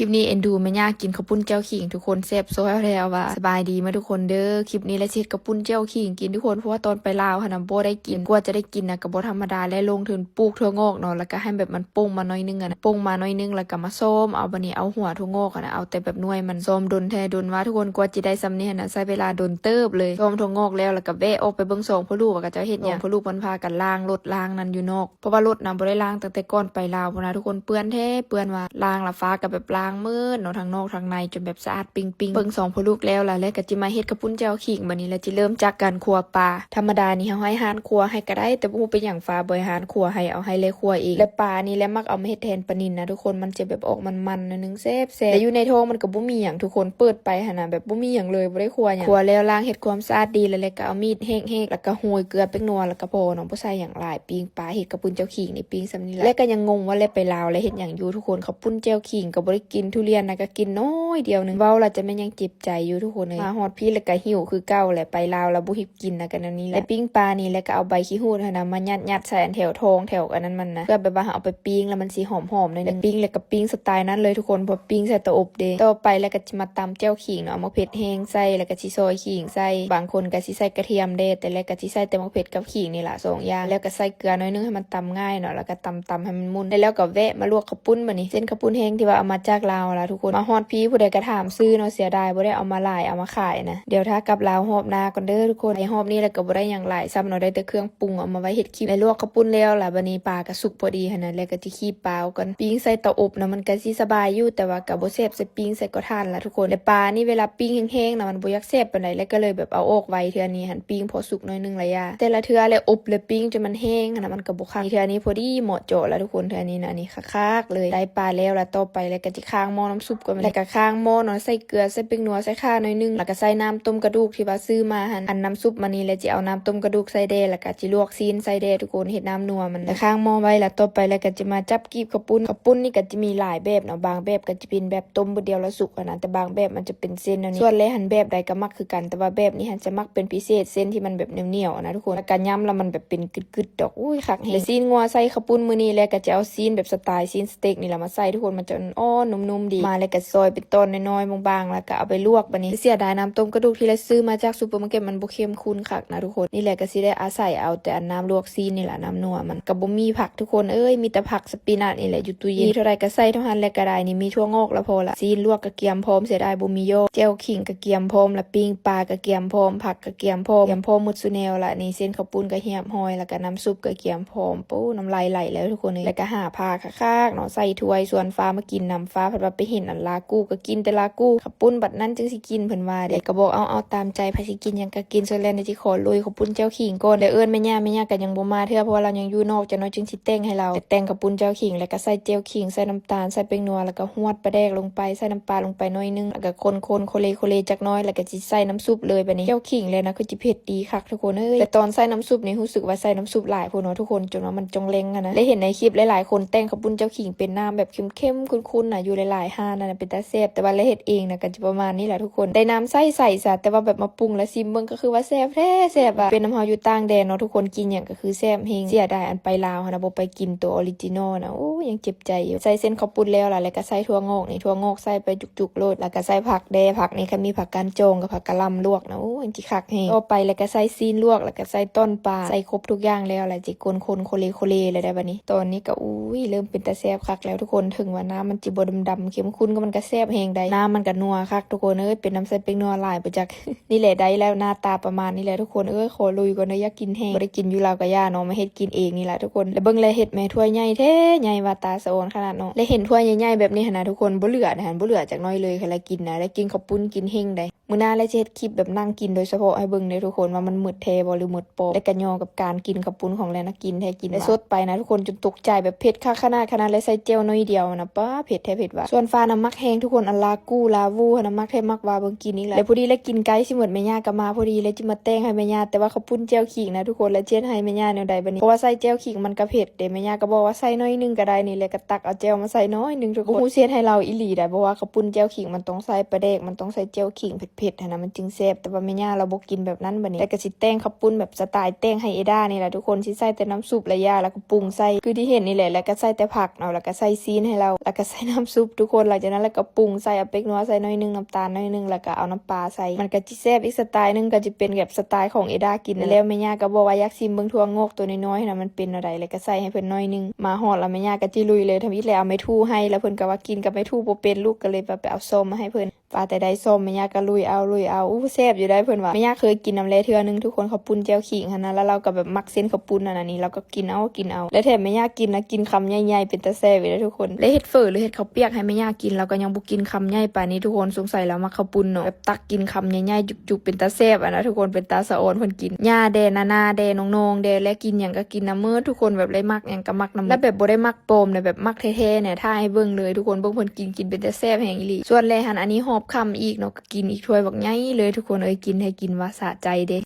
ຄລິບນີ້ເອັນດູແມ່ຍ່າກິນເຂົ້າປຸ້ນແຈ່ວຂີງ ທຸກຄົນ ແຊບຊອຍແທ້ວ່າ. ສະບາຍດີມາທຸກຄົນເດີ ຄລິບນີ້ລະຊິເຮັດເຂົ້າປຸ້ນແຈ່ວຂີງກິນ ທຸກຄົນ ເພາະວ່າຕອນໄປລາວຫັ້ນນະບໍ່ໄດ້ກິນ ກວ່າຈະໄດ້ກິນນະກໍບໍ່ທຳມະດາ ແລະລົງທຶນປູກຖົ່ວງອກເນາະ ລະກະໃຫ້ແບບມັນປົ່ງມາໜ້ອຍໜຶ່ງຫັ້ນນະ ປົ່ງມາໜ້ອຍໜຶ່ງ ລະກະມາຊອມເອົາ ບາດນີ້ເອົາຫົວຖົ່ວງອກຫັ້ນນະ ເອົາແຕ່ແບບໜ່ວຍມັນ ຊອມດົນແທ້ດົນວ່າ ທຸກຄົນ ກວ່າຈະໄດ້ຊ່ຳນີ້ຫັ້ນນະ ໃຊ້ເວລາດົນເຕີບເລີຍ. ຊອມຖົ່ວງອກແລ້ວ ລະກະແວະອອກໄປເບິ່ງສອງພໍ່ລູກວ່າເຂົາເຈົ້າເຮັດຫຍັງ ສອງພໍ່ລູກເພິ່ນພາກັນລ້າງລົດລ້າງນັ້ນຢູ່ນອກ ເພາະວ່າລົດນະບໍ່ໄດ້ລ້າງຕັ້ງແຕ່ກ່ອນໄປລາວພຸ້ນນະ ທຸກຄົນ ເປື້ອນແທ້ເປື້ອນວ່າ ລ້າງລະຟ້າກະແບບລ້າງໝົດເນາະ ທັງນອກທັງໃນ ຈົນແບບສະອາດປິງໆ. ເບິ່ງສອງພໍ່ລູກແລ້ວລະ ແລະກະຊິມາເຮັດເຂົ້າປຸ້ນແຈ່ວຂີງ ບາດນີ້ລະຊິເລີ່ມຈາກການຂົ້ວປາ. ທຳມະດານີ້ເຮົາໃຫ້ຮ້ານຂົ້ວໃຫ້ກະໄດ້ ແຕ່ບໍ່ຮູ້ເປັນຫຍັງຟ້າບໍ່ໃຫ້ຮ້ານຂົ້ວ ໃຫ້ເອົາໃຫ້ແລະຂົ້ວເອງ ແລະປານີ້ແຫຼະມັກເອົາມາເຮັດແທນປານິນນະ ທຸກຄົນ ມັນຈະແບບອອກມັນໆໜ້ອຍໜຶ່ງ ແຊບໆ ແຕ່ຢູ່ໃນທ້ອງມັນກະບໍ່ມີຫຍັງ ທຸກຄົນ ເປີດໄປຫັ້ນນະ ແບບບໍ່ມີຫຍັງເລີຍ ບໍ່ໄດ້ຂົ້ວຫຍັງ. ຂົ້ວແລ້ວລ້າງເຮັດຄວາມສະອາດດີແລ້ວ ແລະກະເອົາມີດແຮກໆ ລະກະໂຮຍເກືອ ແປ້ງນົວ ລະກະພໍເນາະ ບໍ່ໃສ່ຫຍັງຫຼາຍ ປີ້ງປາ ເຮັດເຂົ້າປຸ້ນແຈ່ວຂີງນີ້ ປີ້ງຊ່ຳນີ້ລະ ແລະກະຍັງງົງວ່າແລະໄປລາວແລະເຮັດຫຍັງຢູ່ ທຸກຄົນ ເຂົ້າປຸ້ນແຈ່ວຂີງກະບໍ່ໄດ້ກິນ ທຸລຽນນະກະກິນໜ້ອຍດຽວໜຶ່ງ ເວົ້າລະຈະແມ່ນຍັງເຈັບໃຈຢູ່ ທຸກຄົນເອີຍ. ມາຮອດພີ້ລະກະຫິວຄືເກົ່າແຫຼະ ໄປລາວລະບໍ່ຫິວກິນນະ ກະແນວນີ້ແຫຼະ. ແລະປີ້ງປານີ້ ລະກະເອົາໃບຂີ້ຫູດຫັ້ນນະມາຍັດໆໃສ່ອັນແຖວທ້ອງແຖວອັນນັ້ນມັນນະ ເພື່ອແບບວ່າເຮົາເອົາໄປປີ້ງລະມັນຊິຫອມໆໜ້ອຍໜຶ່ງ ແລະປີ້ງລະກະປີ້ງສະໄຕນັ້ນເລີຍ ທຸກຄົນ ເພາະປີ້ງໃສ່ເຕົາອົບເດ້. ຕໍ່ໄປລະກະ ຊິມາຕຳແຈ່ວຂີງເນາະ ເອົາໝາກເຜັດແຫ້ງໃສ່ ແລ້ວກະຊິຊອຍຂີງໃສ່ ບາງຄົນກະຊິໃສ່ກະທຽມແດ່ ແຕ່ແລກກະຊິໃສ່ແຕ່ໝາກເຜັດກັບຂີງນີ້ລະ ສອງຢ່າງ ແລ້ວກະໃສ່ເກືອໜ້ອຍໜຶ່ງໃຫ້ມັນຕຳງ່າຍເນາະ ແລ້ວກະຕຳໆໃຫ້ມັນໝຸ່ນ ແລ້ວກະແວະມາລວກເຂົ້າປຸ້ນ. ບາດນີ້ເສັ້ນເຂົ້າປຸ້ນແຫ້ງທີ່ວ່າເອົາມາຈາກລາວລະ ທຸກຄົນ ມາຮອດພີ້ຜູ້ໃດກະຖາມຊື້ເນາະ ເສຍດາຍບໍ່ໄດ້ເອົາມາຫຼາຍ ເອົາມາຂາຍນະ. ດຽວຖ້າກັບລາວຮອບໜ້າກ່ອນເດີ ທຸກຄົນ ໄປຮອບນີ້ລະກະບໍ່ໄດ້ຫຍັງຫຼາຍຊ້ຳເນາະ ໄດ້ແຕ່ເຄື່ອງປຸງ ເອົາມາໄວ້ເຮັດຄລິບ ແລະລວກເຂົ້າປຸ້ນແລ້ວລະ ບາດນີ້ປາກະສຸກພໍດີຫັ້ນນະ ແລ້ວກະຊິຄີບປາອອກກ່ອນ ປີ້ງໃສ່ເຕົາອົບນະ ມັນກະຊິສະບາຍຢູ່ ແຕ່ວ່າກະບໍ່ແຊບ ປີ້ງໃສ່ເຕົາຖ່ານລະ ທຸກຄົນ ແຕ່ປານີ້ເວລາປີ້ງແຫ້ງໆນະ ມັນບໍ່ຢາກແຊບປານໃດ ແລ້ວກະເລີຍແບບເອົາອອກໄວ້ ເທື່ອນີ້ຫັ້ນປີ້ງພໍສຸກໜ້ອຍໜຶ່ງລະຢ່າ ແຕ່ລະເທື່ອແຫຼະອົບແລະປີ້ງຈົນມັນແຫ້ງຫັ້ນນະ ມັນກະບໍ່ຄັກ. ນີ້ເທື່ອນີ້ພໍດີເໝາະເຈາະລະ ທຸກຄົນ ເທື່ອນີ້ນະ ນີ້ຄັກໆເລີຍ. ໄດ້ປາແລ້ວລະ ຕໍ່ໄປລະກະຊິຄ້າງໝໍ້ນ້ຳຊຸບກ່ອນ ແລ້ວກະຄ້າງໝໍ້ເນາະ ໃສ່ເກືອ ໃສ່ແປ້ງນົວ ໃສ່ຂ່າໜ້ອຍໜຶ່ງ ລະກະໃສ່ນ້ຳຕົ້ມກະດູກທີ່ວ່າຊື້ມາຫັ້ນ ອັນນ້ຳຊຸບມານີ້ ລະຊິເອົານ້ຳຕົ້ມກະດູກໃສ່ແດ່ ລະກະຊິລວກຊີ້ນໃສ່ແດ່ ທຸກຄົນ ເຮັດນ້ຳນົວມັນ ລະຄ້າງໝໍ້ໄວ້ລະ. ຕໍ່ໄປລະກະຈະມາຈັບ ກີບເຂົ້າປຸ້ນ ເຂົ້າປຸ້ນນີ້ກະຈະມີຫຼາຍແບບເນາະ ບາງແບບກະຈະເປັນແບບຕົ້ມບຶດດຽວລະສຸກຫັ້ນນະ ແຕ່ບາງແບບມັນຈະເປັນເສັ້ນແນວນີ້ ສ່ວນແລະຫັ້ນແບບໃດກະມັກຄືກັນ ແຕ່ວ່າແບບນີ້ຫັ້ນຈະມັກເປັນພິເສດ ເສັ້ນທີ່ມັນແບບໜຽວໆຫັ້ນນະ ທຸກຄົນ ລະກະຫຍ້ຳລະມັນແບບເປັນກຶດໆດອກ ໂອ້ຍ ຄັກແຮງ. ແລະຊີ້ນງົວໃສ່ເຂົ້າປຸ້ນມື້ນີ້ ແລະກະຈະເອົາຊີ້ນແບບສະໄຕຊີ້ນສະເຕັກນີ້ລະມາໃສ່ ທຸກຄົນ ມັນຈະອ່ອນໆ ນຸ້ມໆດີ ມາແລະກະຊອຍເປັນຕອນນ້ອຍໆບາງໆ ລະກະເອົາໄປລວກ. ບາດນີ້ເສຍດາຍນ້ຳຕົ້ມກະດູກທີ່ລະຊື້ມາຈາກຊຸບເປີມາເກັດ ມັນບໍ່ເຂັ້ມຂຸ້ນຄັກນະ ທຸກຄົນ ນີ້ແຫຼະກະຊິໄດ້ອາໄສເອົາແຕ່ອັນນ້ຳລວກຊີ້ນນີ້ລະ ນ້ຳນົວມັນ ກະບໍ່ມີຜັກ ທຸກຄົນເອີຍ ມີແຕ່ຜັກສະປີນັດນີ້ແຫຼະຢູ່ຕູ້ເຢັນ ມີເທົ່າໃດກະໃສ່ເທົ່າຫັ້ນແຫຼະກະໄດ້. ນີ້ມີຖົ່ວງອກລະພໍລະ ຊີ້ນລວກກະກຽມພ້ອມ ເສຍດາຍບໍ່ມີຍໍ້ ແຈ່ວຂີງກະກຽມພ້ອມ ລະປີ້ງປາກະກຽມພ້ອມ ຜັກກະກຽມພ້ອມ ກຽມພ້ອມໝົດສູ່ແນວລະ. ນີ້ເສັ້ນເຂົ້າປຸ້ນກະຮຽບຮ້ອຍ ລະກະນ້ຳຊຸບກະກຽມພ້ອມ ໂອ້ ນ້ຳລາຍໄຫຼແລ້ວ ທຸກຄົນເອີຍ ລະກະຫາຜ້າຄັກໆເນາະ ໃສ່ຖ້ວຍ ຊວນຟ້າມາກິນນຳ ຟ້າພັດວ່າໄປເຫັນອັນລາກູ ກະກິນແຕ່ລາກູ ເຂົ້າປຸ້ນບັດນັ້ນຈຶ່ງຊິກິນ ເພິ່ນວ່າເດ້ ກະບອກເອົາ ເອົາຕາມໃຈ ໃຜຊິກິນຫຍັງກະກິນ ສ່ວນແລະນີ້ຊິຂໍລຸຍເຂົ້າປຸ້ນແຈ່ວຂີງກ່ອນ ແລະເອີ້ນແມ່ຍ່າ ແມ່ຍ່າກະຍັງບໍ່ມາເທື່ອ ເພາະວ່າລາວຍັງຢູ່ນອກ ຈັກໜ້ອຍຈຶ່ງຊິແຕ່ງໃຫ້ລາວ ແຕ່ງເຂົ້າປຸ້ນແຈ່ວຂີງ ລະກະໃສ່ແຈ່ວຂີງ ໃສ່ນ້ຳຕານ ໃສ່ແປ້ງນົວ ລະກະຫວດປາແດກລົງໄປ ໃສ່ນ້ຳປາລົງໄປໜ້ອຍໜຶ່ງ ລະກະຄົນໆ ໂຄເລໂຄເລຈັກໜ້ອຍ ລະກະຊິໃສ່ນ້ຳຊຸບເລີຍ. ບາດນີ້ແຈ່ວຂີງແລ້ວນະ ຄືຊິເຜັດດີຄັກ ທຸກຄົນເອີຍ ແຕ່ຕອນໃສ່ນ້ຳຊຸບນີ້ຮູ້ສຶກວ່າໃສ່ນ້ຳຊຸບຫຼາຍໂພດເນາະ ທຸກຄົນ ຈົນວ່າມັນຈ່ອງແຫຼງຫັ້ນນະ ແລະເຫັນໃນຄລິບຫຼາຍໆຄົນແຕ່ງເຂົ້າປຸ້ນແຈ່ວຂີງເປັນນ້ຳແບບ ເຂັ້ມໆຂຸ້ນໆນະ ຢູ່ຫຼາຍໆຮ້ານຫັ້ນນະ ເປັນຕາແຊບ ແຕ່ວ່າລະເຮັດເອງນະ ກະຈະປະມານນີ້ລະ ທຸກຄົນ ໄດ້ນ້ຳໃສໆຊະ ແຕ່ວ່າແບບມາປຸງລະ ຊິມເບິ່ງກະຄືວ່າແຊບແທ້ແຊບວ່າ ເປັນນຳເຮົາຢູ່ຕ່າງແດນເນາະ ທຸກຄົນ ກິນຫຍັງກະຄືແຊບແຮງ ເສຍດາຍອັນໄປລາວຫັ້ນນະ ບໍ່ໄປກິນໂຕອໍຣິຈິນໍນະ ໂອ້ ຍັງເຈັບໃຈຢູ່. ໃສ່ເສັ້ນເຂົ້າປຸ້ນແລ້ວລະ ລະກະໃສ່ຖົ່ວງອກນີ້ ຖົ່ວງອກໃສ່ໄປຈຸກໆໂລດ ລະກະໃສ່ຜັກແດ່ ຜັກນີ້ຄັນມີຜັກກ້ານຈອງກັບຜັກກະຫຼ່ຳລວກນະ ໂອ້ ຊິຄັກແຮງ. ຕໍ່ໄປລະກະໃສ່ຊີ້ນລວກ ລະກະໃສ່ຕ່ອນປາ ໃສ່ຄົບທຸກຢ່າງແລ້ວ ລະຊິຄົນໆໂຄເລໂຄເລແລ້ວໄດ໋ບາດນີ້ ຕອນນີ້ກະ ອຸ້ຍ ເລີ່ມເປັນຕາແຊບຄັກແລ້ວ ທຸກຄົນ ເຖິງວ່ານ້ຳມັນຊິບໍ່ດຳໆເຂັ້ມຂຸ້ນ ກະມັນກະແຊບແຮງໄດ໋ ນ້ຳມັນກະນົວຄັກ ທຸກຄົນເອີຍ ເປັນນຳໃສ່ແປ້ງນົວຫຼາຍບໍ່ຈັກ. ນີ້ແຫຼະໄດ້ແລ້ວ ໜ້າຕາປະມານນີ້ແຫຼະ ທຸກຄົນເອີຍ ຂໍລຸຍກ່ອນເດີ ຢາກກິນແຮງ ບໍ່ໄດ້ກິນຢູ່ລາວກະຢ່າເນາະ ມາເຮັດກິນເອງນີ້ລະ ທຸກຄົນ ລະເບິ່ງແລເຫັດແມ່ ຖ້ວຍໃຫຍ່ແທ້ ໃຫຍ່ວ່າຕາສະອອນຂະໜາດເນາະ ລະເຫັນຖ້ວຍໃຫຍ່ໆແບບນີ້ຫັ້ນນະ ທຸກຄົນ ບໍ່ເຫຼືອຫັ້ນ ບໍ່ເຫຼືອຈັກໜ້ອຍເລີຍ ຄັນລະກິນນະ ລະກິນເຂົ້າປຸ້ນກິນເຮັງໄດ໋. ມື້ໜ້າລະຊິເຮັດຄລິບແບບນັ່ງກິນໂດຍສະເພາະໃຫ້ເບິ່ງເດີ ທຸກຄົນ ວ່າມັນໝົດແທ້ບໍ່ ຫຼືໝົດປອມ ແລະກະຍໍກັບການກິນເຂົ້າປຸ້ນຂອງແລນະ ກິນແທ້ກິນ ແລະສົດໄປນະ ທຸກຄົນ ຈົນຕົກໃຈແບບເຜັດຄັກຂະໜາດ ຂະໜາດແລໃສ່ແຈ່ວໜ້ອຍດຽວຫັ້ນນະ ປາ ເຜັດແທ້ເຜັດວ່າ. ສ່ວນຟ້ານະມັກແຮງ ທຸກຄົນ ອັນລາກູ ລາວູຫັ້ນນະ ມັກແທ້ມັກວ່າ ເບິ່ງກິນອີກລະ ແລະພໍດີລະກິນໃກ້ຊິໝົດ ແມ່ຍ່າກະມາພໍດີ ລະຈິມາແຕ່ງໃຫ້ແມ່ຍ່າ ແຕ່ວ່າເຂົ້າປຸ້ນແຈ່ວຂີງນະ ທຸກຄົນ ລະຊິເຮັດໃຫ້ແມ່ຍ່າແນວໃດບາດນີ້ ເພາະວ່າໃສ່ແຈ່ວຂີງມັນກະເຜັດເດ້ ແມ່ຍ່າກະບອກວ່າໃສ່ໜ້ອຍໜຶ່ງກະໄດ້ນີ້ ແລະກະຕັກເອົາແຈ່ວມາໃສ່ໜ້ອຍໜຶ່ງ ທຸກຄົນ ບໍ່ຮູ້ຊິເຮັດໃຫ້ລາວອີ່ຫຼີໃດ໋ ເພາະວ່າເຂົ້າປຸ້ນແຈ່ວຂີງມັນຕ້ອງໃສ່ປາແດກ ມັນຕ້ອງໃສ່ແຈ່ວຂີງເຜັດ ເຜັດຫັ້ນນະ ມັນຈຶ່ງແຊບ. ແຕ່ວ່າແມ່ຍ່າລາວບໍ່ກິນແບບນັ້ນ. ບາດນີ້ລາວກໍຊິແຕ່ງເຂົ້າປຸ້ນແບບສະຕາຍແຕ່ງໃຫ້ເອດານີ້ລະທຸກຄົນ, ຊິໃສ່ແຕ່ນ້ຳຊຸບແລະຢາ ແລ້ວກໍປຸງໃສ່ຄືທີ່ເຫັນນີ້ແຫຼະ. ແລ້ວກໍໃສ່ແຕ່ຜັກເນາະ ແລ້ວກໍໃສ່ຊີ້ນໃຫ້ລາວ ແລ້ວກໍໃສ່ນ້ຳຊຸບທຸກຄົນ. ຫຼັງຈາກນັ້ນລາວກໍປຸງໃສ່ ເອົາແປ້ງນົວໃສ່ໜ້ອຍໜຶ່ງ ນ້ຳຕານໜ້ອຍໜຶ່ງ ແລ້ວກໍເອົານ້ຳປາໃສ່. ມັນກໍຊິແຊບອີກສະຕາຍໜຶ່ງ ກໍຈະເປັນແບບສະຕາຍຂອງເອດາກິນ. ແລ້ວແມ່ຍ່າກໍບອກວ່າຢາກຊິມເບິ່ງຖົ່ວງອກໂຕນ້ອຍໆຫັ້ນນະ ມັນເປັນແນວໃດ ແລ້ວກໍໃສ່ໃຫ້ເພິ່ນໜ້ອຍໜຶ່ງ. ມາຮອດລາວແມ່ຍ່າກໍຈິລຸຍເລີຍ. ທຳອິດແລ້ວເອົາໄມ້ຖູໃຫ້ ລາວເພິ່ນກໍວ່າກິນກັບໄມ້ຖູບໍ່ເປັນລູກ ກໍເລີຍແບບໄປເອົາສ້ອມມາໃຫ້ເພິ່ນ. ວ່າແຕ່ໄດ້ສ້ອມ ແມ່ຍ່າກໍລຸຍເອົາ ລຸຍເອົາ. ອູ້ ແຊບຢູ່ໄດ໋ ເພິ່ນວ່າ. ແມ່ຍ່າເຄີຍກິນນຳແລເທື່ອໜຶ່ງທຸກຄົນ ເຂົ້າປຸ້ນແຈ່ວຂີງຫັ້ນນະ ແລ້ວລາວກໍແບບມັກເສັ້ນເຂົ້າປຸ້ນອັນນີ້ ລາວກໍກິນເອົາ ກິນເອົາ. ແລ້ວແຖມແມ່ຍ່າກິນນະ ກິນຄຳໃຫຍ່ໆ ເປັນຕາແຊບອີກເດ້ທຸກຄົນ. ແລະເຮັດເຝີ ຫຼືເຮັດເຂົ້າປຽກໃຫ້ແມ່ຍ່າກິນ ລາວກໍຍັງບໍ່ກິນຄຳໃຫຍ່ປານນີ້ທຸກຄົນ. ສົງໄສລາວມັກເຂົ້າປຸ້ນເນາະ ແບບຕັກກິນຄຳໃຫຍ່ໆ ຈຸກໆ ເປັນຕາແຊບຫັ້ນນະທຸກຄົນ ເປັນຕາສະອອນເພິ່ນກິນ. ຍ່າແດ່ ນ້າໆແດ່ ນ້ອງໆແດ່ ແລະກິນຫຍັງກໍກິນນຳໝົດທຸກຄົນ ແບບໄດ້ມັກຫຍັງກໍມັກນຳໝົດ ແລະແບບບໍ່ໄດ້ມັກປອມນະ ແບບມັກແທ້ໆນະ ຖ້າໃຫ້ເບິ່ງເລີຍທຸກຄົນ. ເບິ່ງເພິ່ນກິນ ກິນເປັນຕາແຊບແຮງອີ່ຫຼີ. ສ່ວນແລຫັ້ນ ອັນນີ້ຮອບຄ່ຳອີກເນາະ ກໍກິນອີກຖ້ວຍບັກໃຫຍ່ເລີຍທຸກຄົນເອີຍ. ກິນໃຫ້ກິນວ່າສະໃຈເດ້.